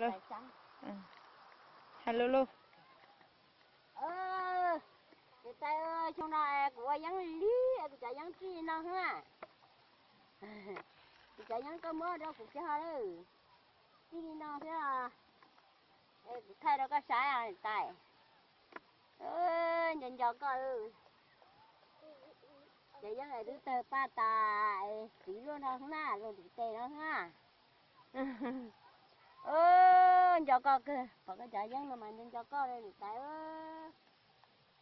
Hais lus lus. Niam tais, xyoo no kuv ua yeeb li lig, kuv cov yeeb txij li no xwb. Kuv cov yeeb koj muab rau kuv tso lawm, txij li no xwb. Kuv thaij rau koj saib niam tais. Nco nco koj, cov yeeb es twb tawg paj tas, txiv luaj no xwb na, luaj ntim tes no xwb na. Nco koj kawg, pom koj cov yeeb no mas nco nco koj li niam tais.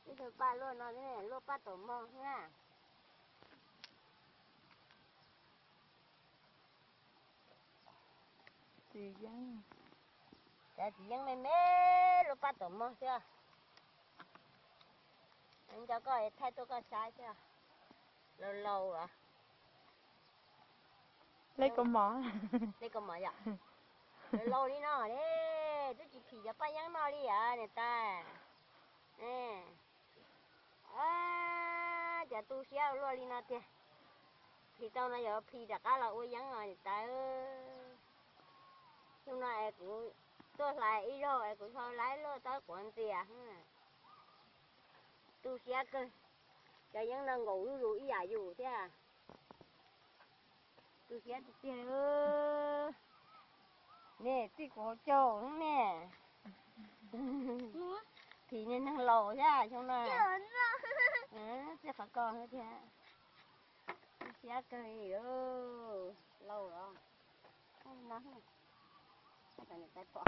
Twb tawg paj luaj no, luaj paj tom mog xwb na. Cov txiv yeeb me me luaj paj tom mog xwb. Nco koj thaij tuaj koj saib xwb. Laus laus los. Leb kaus mom. Leb kaus mom yom. Laus laus li no ne, twb tsis phim cov paj yeeb no li os niam tais. Cov tu siab luaj li no tiag. Phim tau no yuav phim rov qab los ua yeeb os niam tais. Xyoo no es kuv tuaj hlais ib zaug es kuv ho laib luaj tawb quav ntxias. Tu siab kawg, cov yeeb no nkaum zuj zus ib yam yus thiab. Tu siab tiag tiag. Nej txij kuv hauv caug ne. Phim niag neeg laus thiab xyoo no. Txij qhov ko thiab. Tu siab kawg li. Laus los. No, niam tais pom.